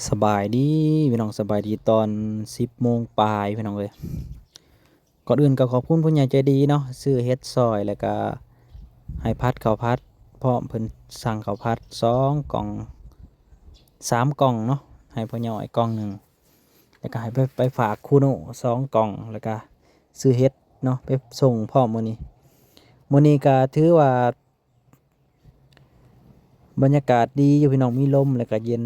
ສະບາຍດີພີ່ນ້ອງ, ສະບາຍດີຕອນສິບໂມງປາຍພີ່ນ້ອງເອີຍ. ກ່ອນອື່ນກໍຂອບຄຸນຜູ້ໃຫຍ່ໃຈດີເນາະ, ຊື້ເຫັດຊ່ອຍ ແລ້ວກໍໃຫ້ຜັດເຂົ້າຜັດພ້ອມ, ເພິ່ນສັ່ງເຂົ້າຜັດສອງກ່ອງ ສາມກ່ອງເນາະ, ໃຫ້ພໍ່ນ້ອຍກ່ອງໜຶ່ງ ແລ້ວກໍໃຫ້ໄປ ໄປຝາກຄູໂນສອງກ່ອງ, ແລ້ວກໍຊື້ເຫັດເນາະ ໄປສົ່ງພ້ອມມື້ນີ້. ມື້ນີ້ກໍຖືວ່າ ບັນຍາກາດດີຢູ່ພີ່ນ້ອງ, ມີລົມ ແລ້ວກໍເຢັນ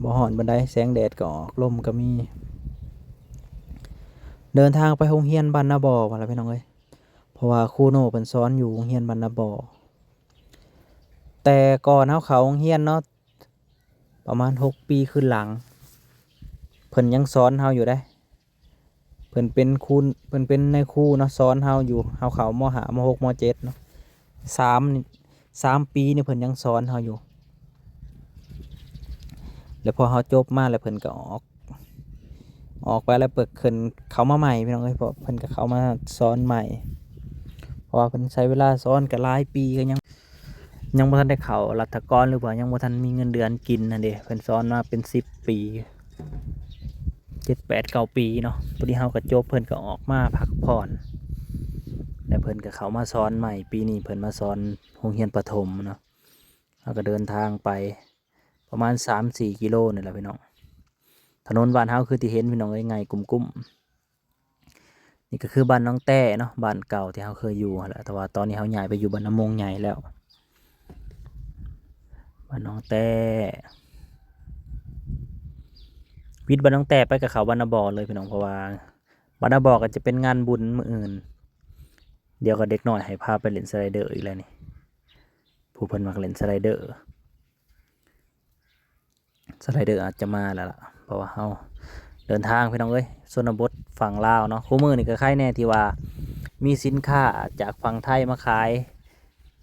ບໍ່ຮ້ອນປານໃດ, ແສງແດດກໍອອກ ລົມກໍມີ. ເດີນທາງໄປໂຮງຮຽນບ້ານນາບໍ່ພຸ້ນລະພີ່ນ້ອງເອີຍ, ເພາະວ່າຄູໂນເພິ່ນສອນຢູ່ໂຮງຮຽນບ້ານນາບໍ່. ແຕ່ກ່ອນເຮົາເຂົ້າໂຮງຮຽນເນາະ ປະມານຫົກປີຄືນຫຼັງ ເພິ່ນຍັງສອນເຮົາຢູ່ເດ້. ເພິ່ນເປັນຄູ ເພິ່ນເປັນນາຍຄູເນາະ ສອນເຮົາຢູ່, ເຮົາເຂົ້າ ມໍຫ້າ ມໍຫົກ ມໍເຈັດເນາະ, ສາມ ສາມປີນີ້ເພິ່ນຍັງສອນເຮົາຢູ່. ແລ້ວພໍເຮົາຈົບມາແລ້ວເພິ່ນກໍອອກ ອອກໄປແລ້ວ ເພິ່ນເຂົ້າມາໃໝ່ພີ່ນ້ອງເອີຍ, ເພິ່ນກໍເຂົ້າມາສອນໃໝ່ ເພາະວ່າເພິ່ນໃຊ້ເວລາສອນກໍຫຼາຍປີ ກໍຍັງ ຍັງບໍ່ທັນໄດ້ເຂົ້າລັດຖະກອນ ຫຼືວ່າຍັງບໍ່ທັນມີເງິນເດືອນກິນຫັ້ນເດ້. ເພິ່ນສອນມາເປັນສິບປີ ເຈັດ ແປດ ເກົ້າ ປີເນາະ, ພໍດີເຮົາກໍຈົບ ເພິ່ນກໍອອກມາພັກຜ່ອນ ແລ້ວເພິ່ນກໍເຂົ້າມາສອນໃໝ່. ປີນີ້ເພິ່ນມາສອນໂຮງຮຽນປະຖົມເນາະ, ເຮົາກໍເດີນທາງໄປປະມານສາມສີ່ກິໂລນີ້ແຫຼະພີ່ນ້ອງ. ຖະໜົນບ້ານເຮົາຄືທີ່ເຫັນພີ່ນ້ອງເອີຍ, ງ່າຍກຸ້ມໆ. ນີ້ກໍຄືບ້ານໜອງແຕ້ເນາະ, ບ້ານເກົ່າທີ່ເຮົາເຄີຍຢູ່ຫັ້ນແຫຼະ, ແຕ່ວ່າຕອນນີ້ເຮົາຍ້າຍໄປຢູ່ບ້ານນາໂມງໃຫຍ່ແລ້ວ. ບ້ານໜອງແຕ້ ວິດບ້ານໜອງແຕ້ໄປກໍເຂົ້າບ້ານນາບໍ່ເລີຍພີ່ນ້ອງ, ເພາະວ່າບ້ານນາບໍ່ກໍຈະເປັນງານບຸນມື້ອື່ນ. ດຽວກໍເດັກນ້ອຍໃຫ້ພາໄປຫຼິ້ນສະໄລເດີອີກແລ້ວນີ້, ຜູ້ເພິ່ນມັກຫຼິ້ນສະໄລເດີ. ສະໄລເດີອາດຈະມາແລ້ວລະ ເພາະວ່າເຮົາເດີນທາງພີ່ນ້ອງເອີຍ, ຊົນນະບົດຝັ່ງລາວເນາະ. ຄູ່ມື້ນີ້ກໍໄຄແດ່ທີ່ວ່າມີສິນຄ້າຈາກຝັ່ງໄທມາຂາຍ,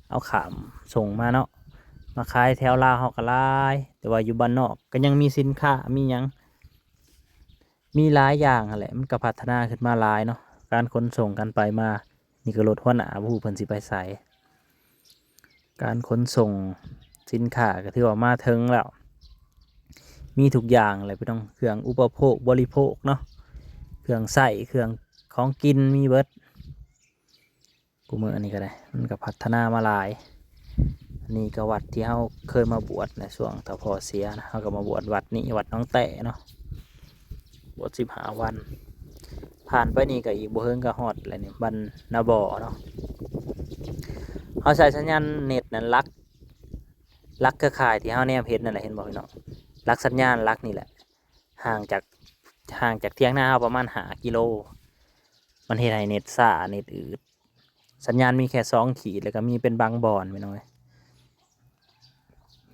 ເອົາຂ້າມສົ່ງມາເນາະ, ມາຂາຍແຖວລາວເຮົາກໍຫຼາຍ. ແຕ່ວ່າຢູ່ບ້ານນອກກໍຍັງມີສິນຄ້າ ມີຫຍັງ ມີຫຼາຍຢ່າງຫັ້ນແຫຼະ, ມັນກໍພັດທະນາຂຶ້ນມາຫຼາຍເນາະ, ການຂົນສົ່ງ ການໄປມາ. ນີ້ກໍລົດຫົວໜ້າ ບໍ່ຮູ້ເພິ່ນຊິໄປໃສ. ການຂົນສົ່ງສິນຄ້າກໍຖືວ່າມາເຖິງແລ້ວ, ມີທຸກຢ່າງແຫຼະພີ່ນ້ອງ, ເຄື່ອງອຸປະໂພກບໍລິໂພກເນາະ, ເຄື່ອງໃຊ້ ເຄື່ອງຂອງກິນມີເບິດ. ກູມື້ອັນນີ້ກໍໄດ້ ມັນກໍພັດທະນາມາຫຼາຍ. ອັນນີ້ກໍວັດທີ່ເຮົາເຄີຍມາບວດໃນຊ່ວງເຖົ້າພໍ່ເສຍນະ, ເຮົາກໍມາບວດວັດນີ້ ວັດໜອງແຕ້ເນາະ, ບວດສິບຫ້າວັນ. ຜ່ານໄປນີ້ກໍອີກບໍ່ເຫິງກໍຮອດແລ້ວນີ້ ບ້ານນາບໍ່ເນາະ. ເຮົາໃຊ້ສັນຍານເນັດນັ້ນ ຫຼັກ ຫຼັກເຄືອຂ່າຍທີ່ເຮົາແນມເຫັນນັ້ນແຫຼະ ເຫັນບໍ່ພີ່ນ້ອງ? ຫຼັກສັນຍານຫຼັກນີ້ແຫຼະ ຫ່າງຈາກ ຫ່າງຈາກຖຽງນາເຮົາປະມານຫ້າກິໂລ. ມັນເຮັດໃຫ້ເນັດຊ້າ ເນັດອືດ. ສັນຍານມີແຄ່ສອງຂີດ ແລ້ວກໍມີເປັນບາງບ່ອນພີ່ນ້ອງເອີຍ,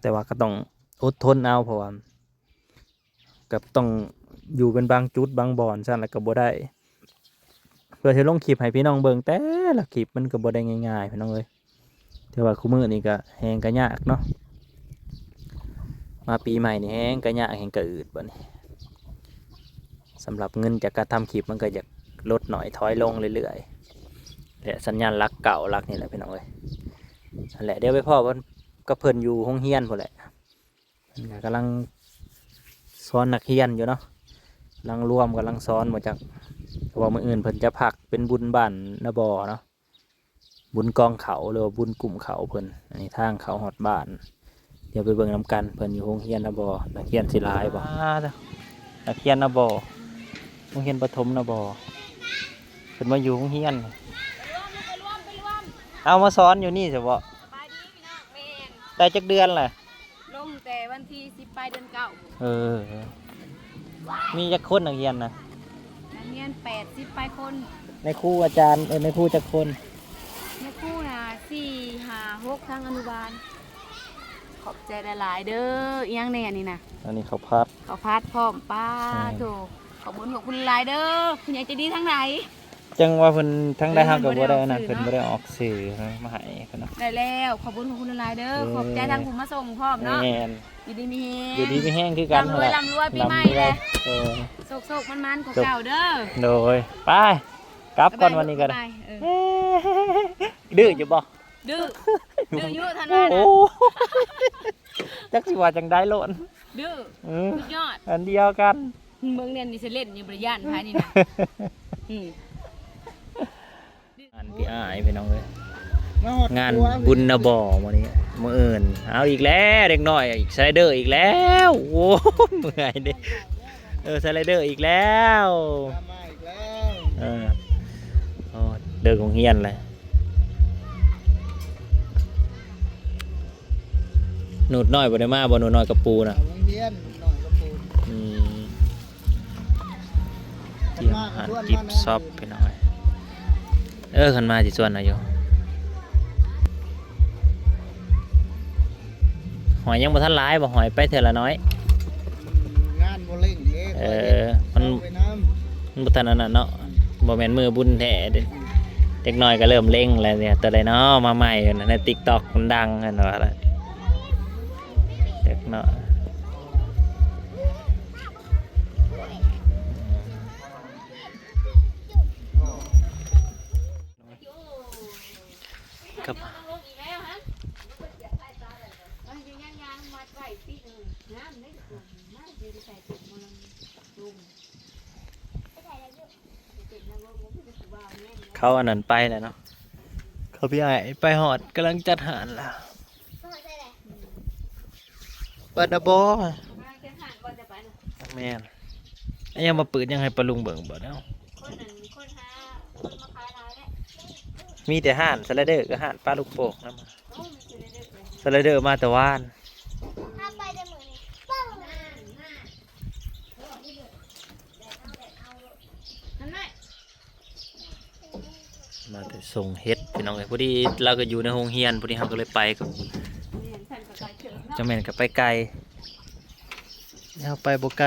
ແຕ່ວ່າກໍຕ້ອງອົດທົນເອົາ ເພາະວ່າກໍຕ້ອງຢູ່ເປັນບາງຈຸດບາງບ່ອນຊັ້ນ ແລ້ວກໍບໍ່ໄດ້. ເພື່ອຊິລົງຄລິບໃຫ້ພີ່ນ້ອງເບິ່ງແຕ່ລະຄລິບ ມັນກໍບໍ່ໄດ້ງ່າຍໆ ພີ່ນ້ອງເອີຍ. ແຕ່ວ່າຄູ່ມື້ນີ້ກໍແຮງກໍຍາກເນາະ, ມາປີໃໝ່ນີ້ແຮງກໍຍາກ ແຮງກໍອືດບັດນີ້. ສຳລັບເງິນຈາກການທຳຄລິບ ມັນກໍຢາກລົດໜ້ອຍຖອຍລົງເລື້ອຍໆ ແລະ ສັນຍານຫຼັກເກົ້າຫຼັກນີ້ແຫຼະ ພີ່ນ້ອງເອີຍ. ຫັ້ນແຫຼະ ດຽວໄປພໍ້ກັບເພິ່ນຢູ່ໂຮງຮຽນພຸ້ນແຫຼະ, ເພິ່ນກໍກຳລັງສອນນັກຮຽນຢູ່ເນາະ, ກຳລັງລວມ ກຳລັງສອນບໍ່ຈັກ ເພາະວ່າມື້ອື່ນເພິ່ນຈະພັກ ເປັນບຸນບ້ານນາບໍ່ເນາະ. ບຸນກອງເຂົ້າ ຫຼືວ່າບຸນກຸ້ມເຂົ້າເພິ່ນ. ອັນນີ້ທາງເຂົ້າຮອດບ້ານ, ດຽວໄປເບິ່ງນຳກັນ ເພິ່ນຢູ່ໂຮງຮຽນນະບໍ່? ນັກຮຽນຊິຫຼາຍບໍ່? ອ່າ ນັກຮຽນນະບໍ່? ໂຮງຮຽນປະຖົມນະບໍ່? ເພິ່ນມາຢູ່ໂຮງຮຽນ ເອົາມາສອນຢູ່ນີ້ຊະບໍ່? ສະບາຍດີພີ່ນ້ອງ. ແມ່ນ. ໄດ້ຈັກເດືອນລະ? ລົງແຕ່ວັນທີສິບ ປາຍເດືອນເກົ້າ. ເອີ ມີຈັກຄົນນັກຮຽນນະ? ນັກຮຽນແປດສິບປາຍຄົນ. ນາຍຄູອາຈານ ເອີ ນາຍຄູຈັກຄົນ? ນາຍຄູນະ ສີ່ ຫ້າ ຫົກ ທັງອະນຸບານ. ຂອບໃຈຫຼາຍໆເດີ. ອີຫຍັງແດ່ອັນນີ້ນະ? ອັນນີ້ເຂົ້າຜັດ. ເຂົ້າຜັດພ້ອມ. ປາ ແມ່ນ. ໂທ້ ຂອບຄຸນ ຂອບຄຸນຫຼາຍເດີ. ຜູ້ໃຫຍ່ໃຈດີທາງໃດ? ຈັ່ງວ່າເພິ່ນ ທາງໃດເຮົາກໍບໍ່ໄດ້ອັນນັ້ນ ເພິ່ນບໍ່ໄດ້ອອກຊື່ມາໃຫ້ເພິ່ນເນາະ. ໄດ້ແລ້ວ ຂອບຄຸນ ຂອບຄຸນຫຼາຍໆເດີ. ເອີ ຂອບໃຈທາງຜູ້ມາສົ່ງພ້ອມເນາະ. ແມ່ນ. ຢູ່ດີມີແຮງ ຢູ່ດີມີແຮງຄືກັນ. ລ່ຳລວຍ ແຫຼະ ລ່ຳລວຍປີໃໝ່ແຫຼະ. ເອີ ໂຊກໆໝານໆກວ່າເກົ່າເດີ. ໂດຍ ໄປ ກັບກ່ອນ ບາຍບາຍ ວັນນີ້ກໍໄດ້. ເອີ ດື້ຢູ່ບໍ່? ດື້ ດື້ຢູ່ທ່ານວ່ານະ. ໂອ້ ຈັກຊິວ່າຈັ່ງໃດໂລດ ດື້ ເອີ ສຸດຍອດ ອັນດຽວກັນ ເບິ່ງແນ່ນີ້ ຊິເຫຼັ້ນຢູ່ ບໍ່ໄດ້ຢ້ານໃຜນີ້ນະ ອືມ ອັນພີ່ອ້າຍພີ່ນ້ອງເອີຍ ມາຮອດ ງານບຸນນະບໍ່ມື້ນີ້ ມື້ອື່ນ ເອົາອີກແລ້ວ ເດັກນ້ອຍ ສະໄລເດີອີກແລ້ວ ໂອ້ຍ ເມື່ອຍເດ້ ເອີ ສະໄລເດີອີກແລ້ວ ມາ ມາອີກແລ້ວ ເອີ ໂອ້ ເລີກໂຮງຮຽນແລ້ວ ໜູດນ້ອຍບໍ່ໄດ້ມາບໍ່? ໜູດນ້ອຍກັບປູນະ ເຂົ້າໂຮງຮຽນ ໜູດນ້ອຍກັບປູ ອືມ ຕຽມອາຫານກິບຊອບພີ່ນ້ອງເອີຍ ເອີ ຄັນມາຊິຊວນເອົາຢູ່ ຫອຍຍັງບໍ່ທັນຫຼາຍບໍ່? ຫອຍໄປເທື່ອລະໜ້ອຍ ງານບໍ່ເລັ່ງເດ້ ເອີ ມັນ ເຂົ້າໄປນຳ ມັນບໍ່ທັນອັນນັ້ນເນາະ ບໍ່ແມ່ນມື້ບຸນແທ້ເດ້ ເດັກນ້ອຍກໍເລີ່ມເລັ່ງແລ້ວເນຍ ຕົວໃດເນາະມາໃໝ່ ໃນຕິກຕັອກມັນດັງຫັ້ນວ່າລະ ເດັກນ້ອຍ ກັບ ເຂົາອັນນັ້ນໄປແລ້ວເນາະ ເຂົາພີ່ອ້າຍໄປຮອດ ກຳລັງຈັດຮ້ານລະ ເປີດແລ້ວບໍ່? ແມ່ນ ອັນຍັງມາເປີດ ຍັງໃຫ້ປ້າລຸງເບິ່ງບໍ່ເນາະ ມີແຕ່ຮ້ານສະໄລເດີກັບຮ້ານປ້າລູກໂປ່ງນຳ ສະໄລເດີມາແຕ່ວານ ມາແຕ່ສົ່ງເຫັດພີ່ນ້ອງເອີຍ ພໍດີລາວກໍຢູ່ໃນໂຮງຮຽນ ພໍດີເຮົາກໍເລີຍໄປກັບ ຈັ່ງແມ່ນກໍໄປໄກ ເຮົາໄປບໍ່ໄກ.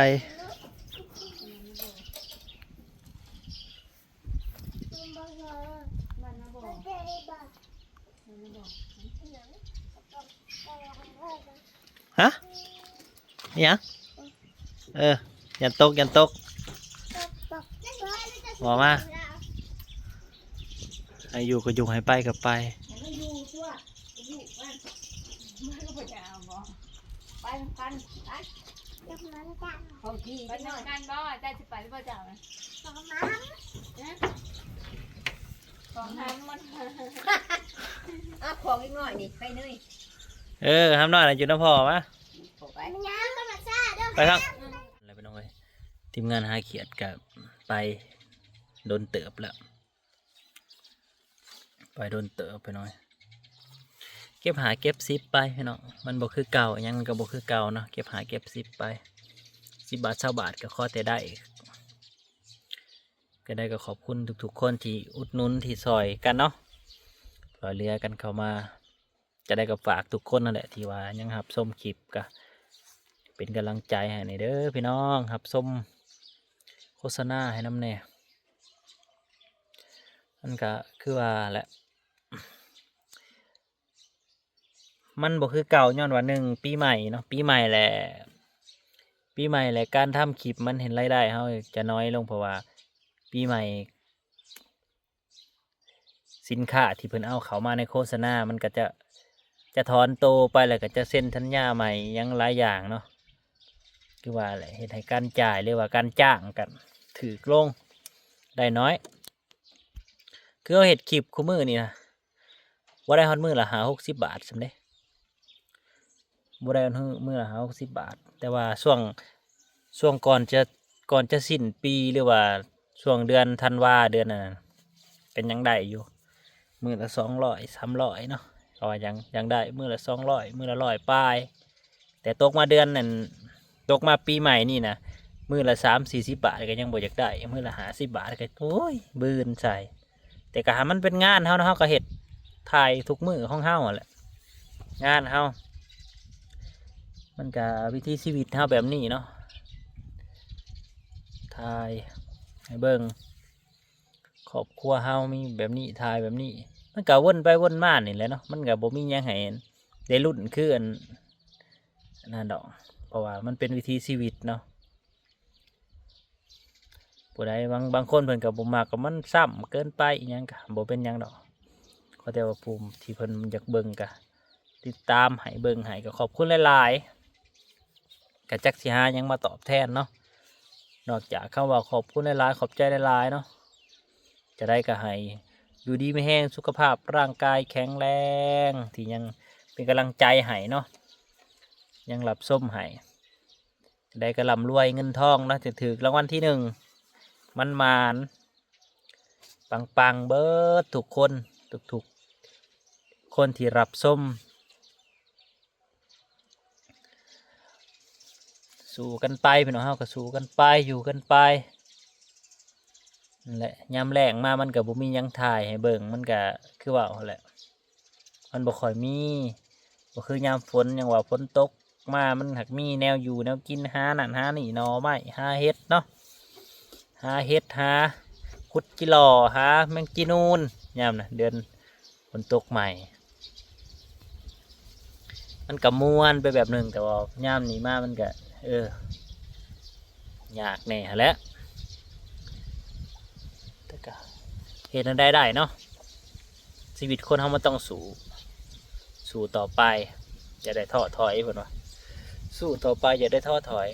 ຮະ ອີຫຍັງ? ເອີ ຢ້ານຕົກ ຢ້ານຕົກ ເວົ້າມາ ໃຫ້ຢູ່ກໍຢູ່ ໃຫ້ໄປກໍໄປ ໄປນຳກັນ ໄປ ຂອງກິນ ໄປນຳກັນບໍ່? ເຈົ້າຊິໄປຫຼືບໍ່ເຈົ້າ? ຂອງມັນ ຂອງມັນ ຂອງມັນ ເອົາຂອງເດັກນ້ອຍນີ້ໄປເລີຍ ເອີ ຫຳນ້ອຍນະ ຢູ່ນຳພໍ່ມາ ໄປ ໄປທາງ ແລ້ວພີ່ນ້ອງເອີຍ ທີມງານຫາຂຽດກໍໄປດົນເຕີບແລ້ວ ໄປດົນເຕີບພີ່ນ້ອງ ເກັບຫ້າເກັບສິບໄປພີ່ນ້ອງ ມັນບໍ່ຄືເກົ່າ ຫຍັງມັນກໍບໍ່ຄືເກົ່າເນາະ ເກັບຫ້າເກັບສິບໄປ ສິບບາດ ຊາວບາດ ກໍຂໍແຕ່ໄດ້ ກໍໄດ້ກໍຂອບຄຸນທຸກໆຄົນທີ່ອຸດໜູນ ທີ່ຊ່ອຍກັນເນາະ ຊ່ອຍເຫຼືອກັນເຂົ້າມາ ຈະໄດ້ກໍຝາກທຸກຄົນນັ້ນແຫຼະ ທີ່ວ່າຍັງຮັບຊົມຄລິບ ກໍເປັນກຳລັງໃຈໃຫ້ແດ່ເດີພີ່ນ້ອງ ຮັບຊົມໂຄສະນາໃຫ້ນຳແດ່ ມັນກໍຄືວ່າແຫຼະ ມັນບໍ່ຄືເກົ່າ ຍ້ອນວ່າ ໜຶ່ງ ປີໃໝ່ເນາະ ປີໃໝ່ແຫຼະ ປີໃໝ່ແຫຼະ ການທຳຄລິບມັນເຫັນລາຍໄດ້ເຮົາຈະນ້ອຍລົງ ເພາະວ່າປີໃໝ່ ສິນຄ້າທີ່ເພິ່ນເອົາເຂົ້າມາໃນໂຄສະນາ ມັນກໍຈະ ຈະຖອນໂຕໄປ ແລ້ວກໍຈະເຊັນສັນຍາໃໝ່ ຫຍັງຫຼາຍຢ່າງເນາະ ຄືວ່າແຫຼະ ເຮັດໃຫ້ການຈ່າຍ ຫຼືວ່າການຈ້າງກໍຖືກລົງ ໄດ້ໜ້ອຍ ຄືເຮົາເຮັດຄລິບຄູ່ມື້ນີ້ນະ ບໍ່ໄດ້ຮອດມື້ລະຫ້າຫົກສິບບາດຊ້ຳເດ້ ບໍ່ໄດ້ຮອດມື້ລະຫ້າຫົກສິບບາດ ແຕ່ວ່າຊ່ວງ ຊ່ວງກ່ອນຈະ ກ່ອນຈະສິ້ນປີ ຫຼືວ່າຊ່ວງເດືອນທັນວາ ເດືອນນັ້ນນະ ກໍຍັງໄດ້ຢູ່ ມື້ລະສອງຮ້ອຍ ສາມຮ້ອຍເນາະ ເພາະວ່າຍັງ ຍັງໄດ້ມື້ລະສອງຮ້ອຍ ມື້ລະຮ້ອຍປາຍ ແຕ່ຕົກມາເດືອນນັ້ນ ຕົກມາປີໃໝ່ນີ້ນະ ມື້ລະສາມສີ່ສິບບາດກໍຍັງບໍ່ຢາກໄດ້ ມື້ລະຫ້າສິບບາດກໍ ໂອ້ຍ ບືນໃສ່ ແຕ່ກໍໃຫ້ມັນເປັນງານເຮົາເນາະ ເຮົາກໍເຮັດ ຖ່າຍທຸກມື້ຂອງເຮົາຫັ້ນແຫຼະ ງານເຮົາ ມັນກໍວິຖີຊີວິດເຮົາແບບນີ້ເນາະ ຖ່າຍໃຫ້ເບິ່ງ ຄອບຄົວເຮົາມີແບບນີ້ ຖ່າຍແບບນີ້ ມັນກໍວົນໄປວົນມານີ້ແຫຼະເນາະ ມັນກໍບໍ່ມີຫຍັງໃຫ້ໄດ້ລຸ້ນຄືອັນ ອັນນັ້ນດອກ ເພາະວ່າມັນເປັນວິຖີຊີວິດເນາະ ຜູ້ໃດ ບາງ ບາງຄົນເພິ່ນກໍບໍ່ມັກ ກໍມັນຊ້ຳເກີນໄປ ອີ່ຫຍັງກໍບໍ່ເປັນຫຍັງດອກ ຂໍແຕ່ວ່າຜູ້ທີ່ເພິ່ນຢາກເບິ່ງກໍ ຕິດຕາມໃຫ້ເບິ່ງໃຫ້ ກໍຂອບຄຸນຫຼາຍໆ. ກໍຈັກຊິຫາຫຍັງມາຕອບແທນເນາະ ນອກຈາກຄຳວ່າຂອບຄຸນຫຼາຍໆ ຂອບໃຈຫຼາຍໆເນາະ. ຈະໄດ້ກໍໃຫ້ຢູ່ດີມີແຮງ ສຸຂະພາບຮ່າງກາຍແຂງແຮງ ທີ່ຍັງເປັນກຳລັງໃຈໃຫ້ເນາະ ຍັງຮັບຊົມໃຫ້. ຈະໄດ້ກໍລ່ຳລວຍເງິນທອງເນາະ ຈະຖືກລາງວັນທີໜຶ່ງ ໝານໆ ປັງໆ ເບິດທຸກຄົນ ທຸກໆຄົນທີ່ຮັບຊົມ. ສູ້ກັນໄປພີ່ນ້ອງ ເຮົາກໍສູ້ກັນໄປ ຢູ່ກັນໄປ. ນັ້ນແຫຼະ ຍາມແລ້ງມາມັນກໍບໍ່ມີຫຍັງຖ່າຍໃຫ້ເບິ່ງ ມັນກໍຄືເວົ້າຫັ້ນແຫຼະ ມັນບໍ່ຄ່ອຍມີ ບໍ່ຄືຍາມຝົນ. ຫຍັງວ່າຝົນຕົກມາມັນຫາກມີແນວຢູ່ແນວກິນ ຫານັ້ນຫານີ້ ໜໍ່ໄມ້ ຫາເຫັດເນາະ ຫາເຫັດ ຫາຂຸດຈິຫຼໍ່ ຫາແມງຈີນູນ ຍາມນະ ເດືອນຝົນຕົກໃໝ່ ມັນກໍມ່ວນໄປແບບໜຶ່ງ. ແຕ່ວ່າຍາມນີ້ມາມັນກໍ ເອີ ຍາກແດ່ຫັ້ນແຫຼະ ແຕ່ກໍເຮັດແນວໃດໄດ້ເນາະ ຊີວິດຄົນເຮົາມັນຕ້ອງສູ້ ສູ້ຕໍ່ໄປ ຢ່າໄດ້ທໍ້ຖອຍ ເພິ່ນວ່າ ສູ້ຕໍ່ໄປ ຢ່າໄດ້ທໍ້ຖອຍ.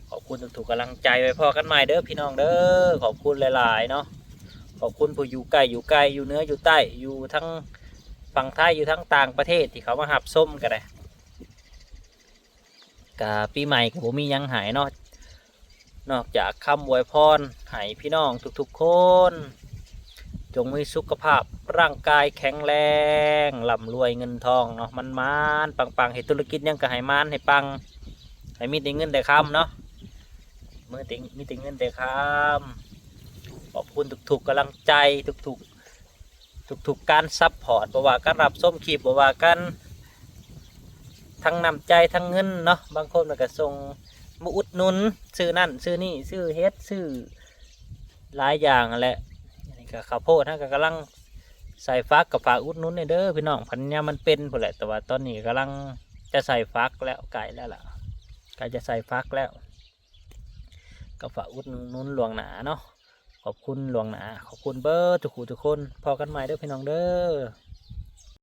ຂອບຄຸນທຸກໆກຳລັງໃຈ ໄວ້ພໍ້ກັນໃໝ່ເດີພີ່ນ້ອງເດີ. ຂອບຄຸນຫຼາຍໆເນາະ ຂອບຄຸນຜູ້ຢູ່ໃກ້ຢູ່ໄກ ຢູ່ເໜືອຢູ່ໃຕ້ ຢູ່ທັງຝັ່ງໄທ ຢູ່ທັງຕ່າງປະເທດ ທີ່ເຂົ້າມາຮັບຊົມກໍໄດ້. ກະປີໃໝ່ກໍບໍ່ມີຫຍັງໃຫ້ເນາະ ນອກຈາກຄຳອວຍພອນໃຫ້ພີ່ນ້ອງທຸກໆຄົນ ຈົ່ງມີສຸຂະພາບຮ່າງກາຍແຂງແຮງ ລ່ຳລວຍເງິນທອງເນາະ ໝານໆປັງໆ ເຮັດທຸລະກິດຫຍັງກໍໃຫ້ໝານໃຫ້ປັງ ໃຫ້ມີແຕ່ເງິນແຕ່ຄຳເນາະ ມີແຕ່ ມີແຕ່ເງິນແຕ່ຄຳ. ຂອບຄຸນທຸກໆກຳລັງໃຈ ທຸກໆ ທຸກໆການຊັບພອດ ບໍ່ວ່າການຮັບຊົມຄລິບ ບໍ່ວ່າການທັງນ້ຳໃຈທັງເງິນເນາະ ບາງຄົນເພິ່ນກໍສົ່ງມາອຸດໜູນ ຊື້ນັ້ນຊື້ນີ້ ຊື້ເຫັດ ຊື້ຫຼາຍຢ່າງຫັ້ນແຫຼະ. ອັນນີ້ກໍເຂົ້າໂພດ ເຮົາກໍກຳລັງໃສ່ຝັກ ກໍຝາກອຸດໜູນແດ່ເດີພີ່ນ້ອງ ພັນຍາມມັນເປັນພຸ້ນແຫຼະ. ແຕ່ວ່າຕອນນີ້ກຳລັງຈະໃສ່ຝັກແລ້ວ ໃກ້ແລ້ວລະ ໃກ້ຈະໃສ່ຝັກແລ້ວ ກໍຝາກອຸດໜູນລ່ວງໜ້າເນາະ. ຂອບຄຸນລ່ວງໜ້າ ຂອບຄຸນເບິດທຸກຜູ້ທຸກຄົນ. ພໍ້ກັນໃໝ່ເດີພີ່ນ້ອງເດີ.